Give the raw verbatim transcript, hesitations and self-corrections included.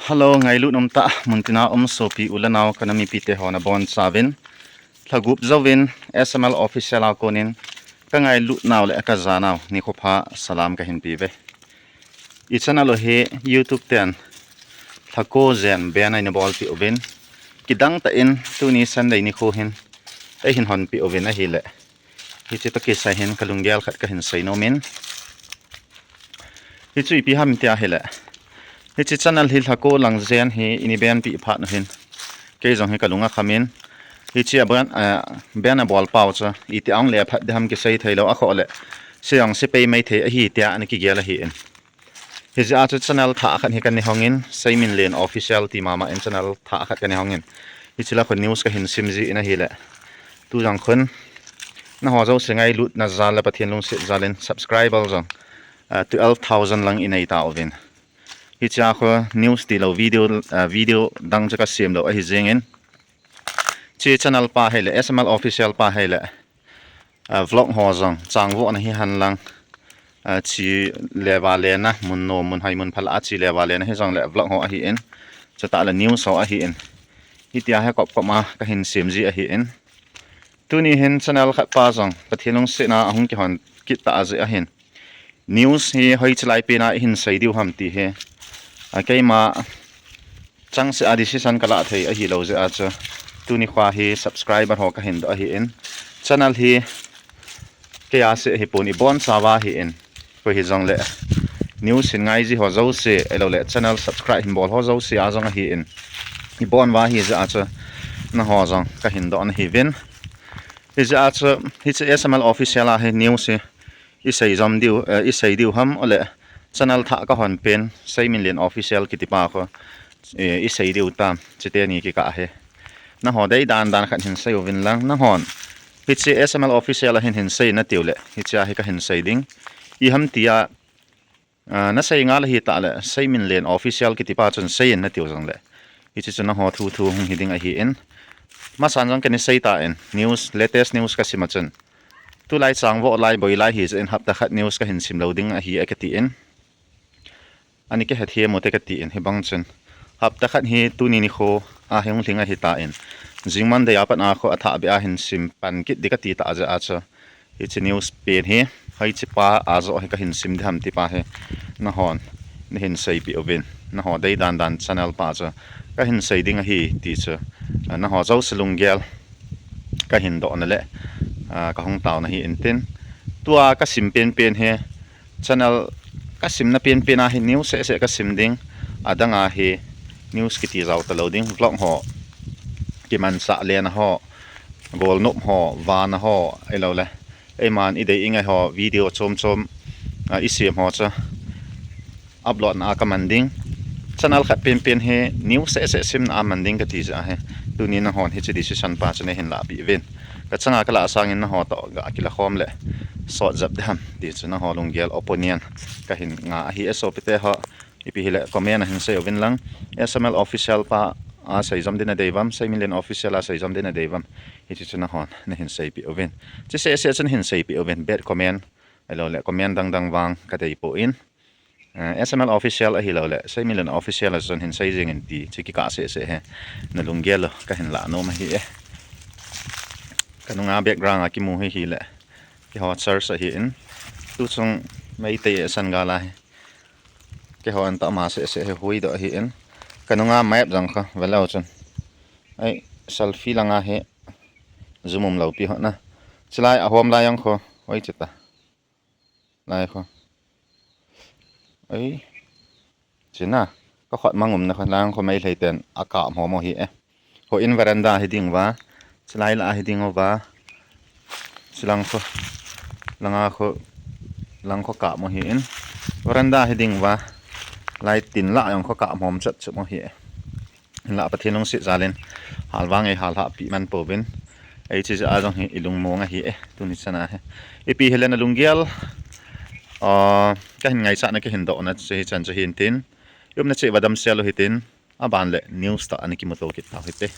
Hello, ngailut umtah muntina um sopi u le nau ka nam mipite ho nabonchauvin, lhagup jouvin S M L Official a konin ka ngailut nau le ka ja nau nikho pha salam kahin peuve. I channel u hi YouTube ten lhako jen ban a eina bolpeh uvin, kidang tah in tuni Sunday nikho hin eihin honpeh uvin ahile, hiche toh kisai hin ka lunggel khat kahin sei nom in, hichu ipi ham tia ahile, hiche channel hi lhako lang jen hi eina banpeh phat u hin kei jong hi ka lung akham in, hiche a ban, eh, ban abol pau chu iti a hung le phat ding ham kisei theilou, akhoh le sei jong sei pei mai thei ahi tia ana kigel ahin. Hijeh a chu channel thah khat hi kana hong in, Seiminlen Official ti mama in channel thah khat kana hong in, hiche lah khu news kahin sim ji in ahile, tu jong khun nangho jouse ngailutna jal le Pathen lungset jal in subscriber jong, ah, twelve thousand lang inei tauvin, hiche a khu news tilou video, ah, video dang chu kasem lou ahi jeng in, hiche channel pa hile, S M L Official pa hile, ah, vlog ho jong changvoh na hihen lang, ah, che le vale na, mun nom mun hoi mun pha lah a che le vale na hijongle vlog ho ahin, chutah le news ho ahin, hitia hi kop kop a kahin sem ji ahin. Tuni hin channel khat pa jong Pathen lungset na ahung kihon kit tah jeh ahin, news hi hoiche lai pen a ihin sei diu ham ti hi, ah, keima changseh a decision kalah thei ahilou jeh a chu tuni kho hi subscriber ho kahin doh ahin, channel hi kei a seh hipon ibonchauva ahin, koi hijongle news hin ngai ji ho jouse ahiloule channel subscribe hin bol ho jouse a jong ahin, ibon uva ahijeh a chu nangho jong kahin doh nahiuvin. Hijeh a chu hiche S M L Official a hi news hi isei jom diu, eh, isei diu ham, ole channel thah kahon pen Seiminlen Official kitipa khu, eh, isei diu tam, chuteni kikah hi nangho deidan dan khat hin sei uvin lang, nanghon hiche S M L Official a hin hin sei natiu le hiche a hi kahin sei ding. Iham tia, ah, nasei ngal ahitah le Seiminlen Official kitipa chun sei in natiu jongle, hiche chu nangho thu thu hung hiding ahin, masan jong kana sei tan, news, latest news kasim a chun, tulai changvoh lai boi lai hijeh in hapta khat news kahin sim lou ding ahi e katin, ani kahethem ute katin, hibang chun hapta khat hi tuni nikho a hi hung lhing ahitan, jing Monday a pat a khu athahbeh a hin sim pan kit ding kati tah jeh a chu, hiche news pen hi hoiche pa a joh hi kahin sim ding ham tipa hi nanghon nahin seipeh uvin, nangho deidan dan channel pa chu kahin sei ding ahi ti chu, ah, nangho jouse lunggel kahin dohna le, ah, kahung taona ahin tin, tua kasim penpen hi channel kasimna penpen a hi news sehseh kasim ding, adang a hi news kiti jao talou ding, vlog ho, kimanchah lena ho, golnop ho, vana ho, ahiloule eiman idei ingai ho video chom chom, ah, isem ho chu upload na a kaman ding, channel khat penpen hi news sehseh simna a man ding kati jeh ahi. Tuni nanghon hiche decision pa chu neihin lahpeh uvin, kachanga kalah sangin nangho toh ga kilakhom le sot jep ding ham ti chu nangho lunggel opinion kahin nga ahi e sopite ho. Ipi hile comment a hin sei uvin lang, S M L Official pa a sei jom ding nadei uvam, Seiminlen Official a sei jom ding nadei uvam, hiche chu nanghon nahin seipeh uvin, hiche sehseh chu nahin seipeh uvin, bad comment ahiloule comment dang dang vang kadeipoi, eh, S M L Official ahiloule Seiminlen Official a chun hin sei jengin ti chu kikah sehseh hi nalunggel u kahin lah nom ahi e. Kanunga background a kimu hi hile keiho church ahin, tuchung Meitei asan gal ahi, keiho antah ma sehseh hi huidoh ahin, kanunga map jong khu veleu chun, ei, selfie langa hi jum umlou pi hona, chulai ahom lai jong khu, hoiche ta, lai khu, ei, chuna kakhut mang umna khu lang khu Meitei ten akap hom u ahi e. Khu in veranda hiding uva, chulai lah hiding uva, chulang khu, langa khu, lang khu kap u ahin, veranda hiding uva, lai tin lah jong khu kap hom chet chet u ahi e. Hinlah Pathen lungset jal in hal vang eihal lhahpeh man pouvin, hiche jeh a jong hi ilungmong ahi e tuni chana hi. Ipi hile nalunggel, ah, kahin ngaichatna kahin dohna chu hichan chu hintin, iumna cheh uva damsel u hitin, aban le news tah a ana kimuto kit tau hite.